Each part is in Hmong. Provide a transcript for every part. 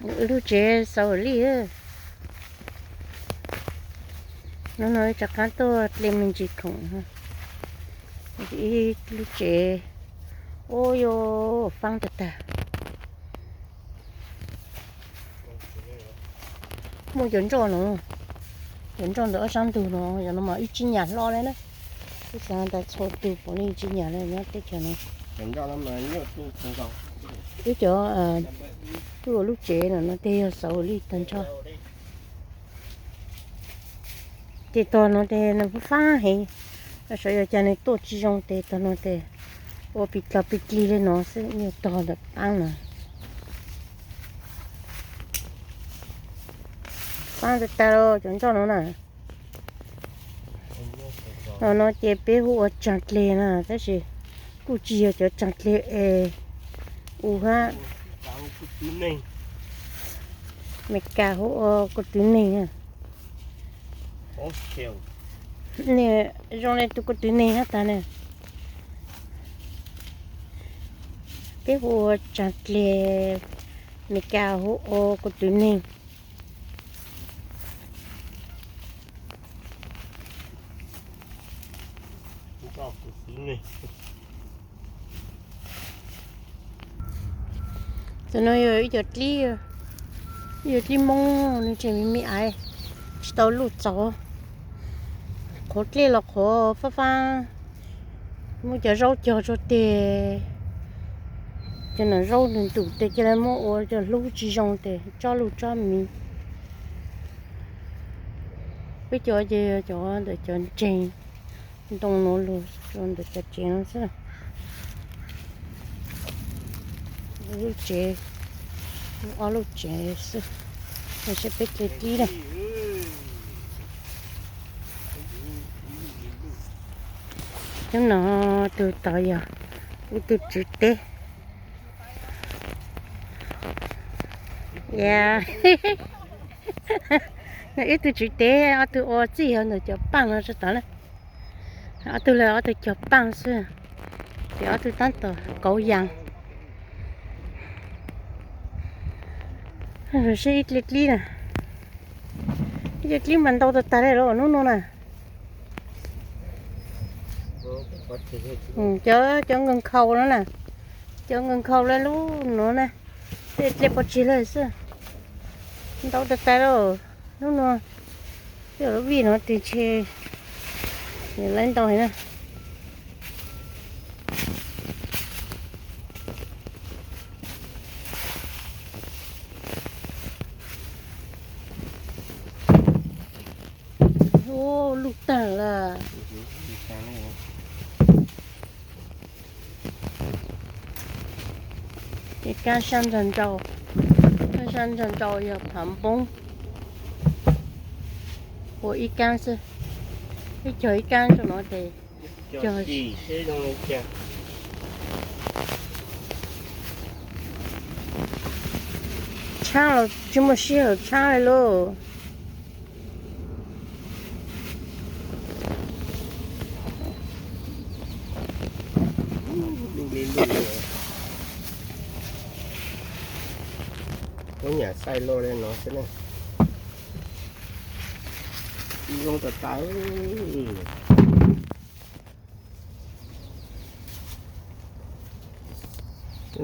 Wb lub tsev xaus li. Hnub no rov qab tuaj dle me ntsis khoom. Ib lub tsev. Ua yuav faab tag tag. Muaj cov nroj no, cov nroj ntawm ob sab ntug no, yog no mas wb tsis nyam hlo li na. Wb xav tas txhua tus puav leej tsis nyam li nyob teb chaws no. Wb cov, wb ua lub tsev no no tej yog xaus li tag nrho. Ces tog no ces nws faab heev, sawv yog cas nws tuaj tsis zoo ces tog no ces ua pis tog pis kig li no xwb, nyuag tog ntawm paab no. Faab tag tag cov nroj no na. Los no ces peb hu ua tsaag dleg na, tab sis kuj tsis yog cov tsaag dleg es u hab. Meskas hu ua kuv tw neeg. Nws zoo li tus kuv tw neeg hab tas na. Peb hu ua tsaag dleg, Meskas hu ua kuv tw neeg. Tus no yog ib co dlib, ib co dlib Moob, nws tseem me me aiv, tsis tau luj txaus. Qhuav dlej los qhuav fab fab, muab cov zaub cog rau tes, cov nom zaub nws ntum tes cia li muab ua cov hlub tsis zoo tes tsob luj tsob miv. Peb cov ces yog cov ntawm cov ntseeg ntoo nuav lug rau ntawm cov tsev no xwb. Lub tsev, ob lub tsev xwb, saib peb dle dlib na. Hnub no tug tod yog wb tug tswv teb. Wb tug tswv teb, ob tug ua txij yog ntawm cov paaj no tso tod na. Ob tug lawv ob tug cog paaj xwb, ces ob tug tab tom kauv yas. Saib ib dle dlib na, ib dle dlib mas ntau tag tag li lawm hnub no na. Cov, cov nkaus nkhaus no na, cov nkaus nkhaus lawm lub nuav na, tej dle pov tseg lawm xwb. Ntau tag tag lawm hnub no, tej lub vij no tes ntshe lawv ntau heev na. Ub, luj tag lawm. Ces kaab sab ntsag nrau, kaab sab ntsag nrau yog phav npoob, ua ib kaab xwb, ib cog ib kaab rau no ces cog. Tshaab los tsis muaj sij hawm tshaab li lauj. Muab nyam xaij loj li no xwb na. Ib zoo tas tas.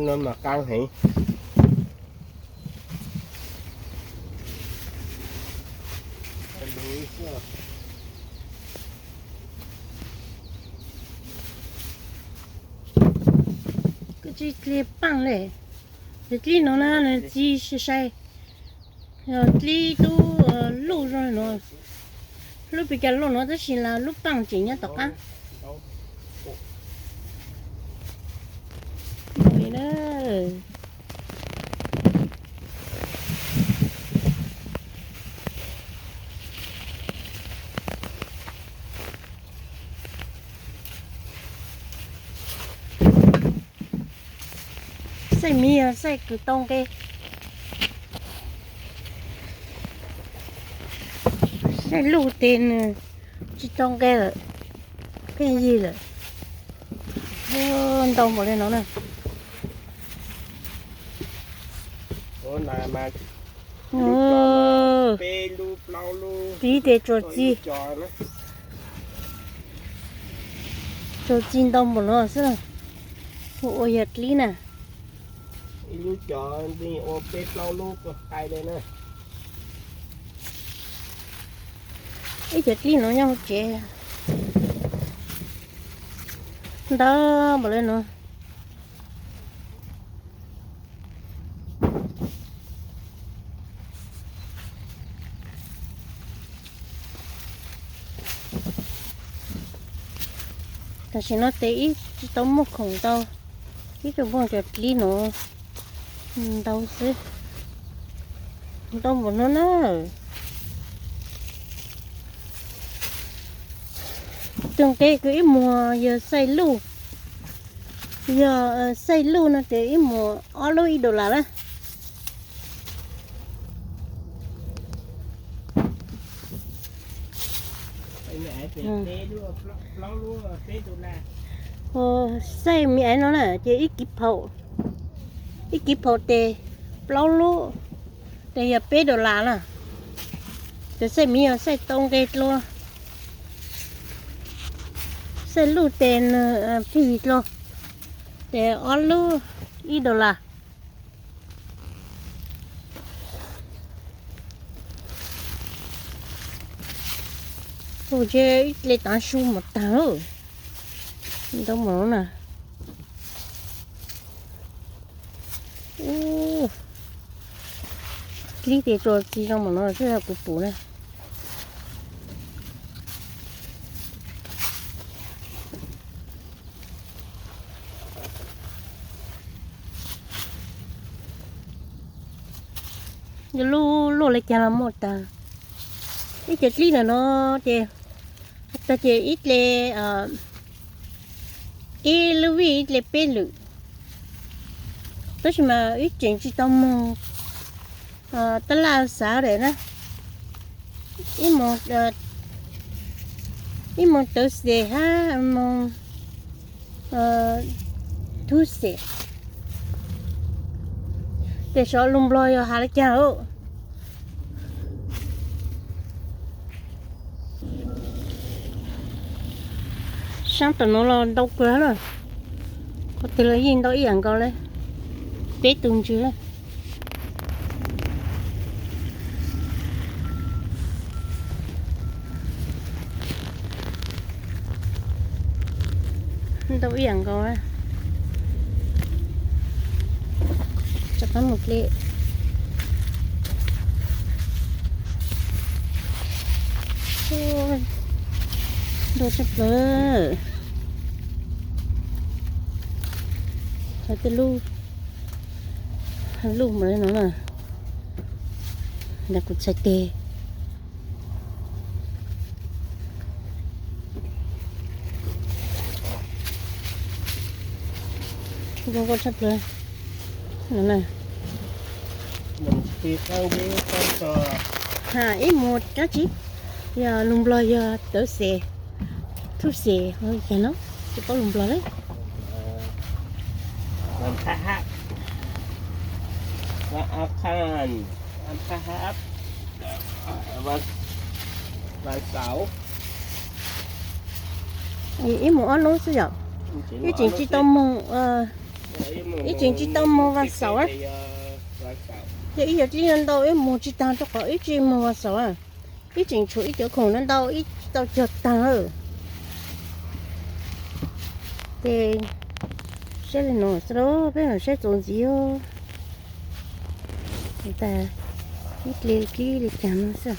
No mas qaab heev. Kuj tsis dle paaj le. Yog dlib no na nws txi sai sai. Yog dlib tub luj zoo no, lub pes kas luj no tab sis las lub paaj tseem nyob tom qaab. Xaij miv yog xaij kws tau nqe. Xaij luj tes nws tsis tau nqe lawm, pheej yig lawm. Ntau npaum li no na. Dlib tes tsuas txi, tsuas txi ntau npaum no xwb. Hu ua yog dlib na. Ib lub cov ua peb plaub lub qai li na. Ib cov dlib no nyob hauv tsev ntau npaum li no. Tam sim no tes ib tsis tau muaj khoom ntau, ib tsuas muaj cov dlib no ntau xwb, ntau npaum no na. Tus nqe kuv ib muag yog xaij luj, yog xaij luj no ces ib muag ob lub ib dollar na. Xaij miv aiv no na ces ib kiv phaum, ib kiv phaum tes plaub lub, ces yog peb dollar na. Ces xaij miv yog xaij tau nqe dlua, xaij luj tes nws plig dlua, ces ob lub ib dollar. Ua ntshe ib ple tav su mus tag lawm, ntau mus na. Dlib tes tsuas txi zoo mus no xwb kuv pum na. Yog luj luaj li cas los muaj tag. Ib cov dlib ntawm no ces, tag ces ib ple, ib lub vij ib ple peb lwm. Tab sis mas ib tseem tsis tau moog tab laj xav daim na, ib moog, ib moog tawv xes hab moog thub xes. Tes sov lug Nplog yog has le caag lawm. Saab tom nuav los ntau kawg lawm, qhov twg los yeej ntau ib yam nkaus le, peb tug ntswg. Ntau ib yam nkaus. Rov qab mus dleb. Ntau tshaj plaws. Hais tej lub, lub mas no na, kuv txhais tes. Zoo nkauj tshaj plaws. Ha, ib mus dlaab tsi, yog lug Nplog yog tawv xes, thub xes, no tsis paub lug Nplog le. Ib mus ob nub xwb yom. Ib tseem tsis tau moog, ib tseem tsis tau moog vas xaum. Ces ib yam li ntau ib mus tsis taag rua qhov ib tsi moog vas xaum. Ib tseem tshuav ib cov khoom ntau ntau ib tsi tau cog taag lawm. Ces saib le nuav xwb lauj, peb mam saib txuas ntxiv. Tag ib ple dlib li caag no xwb.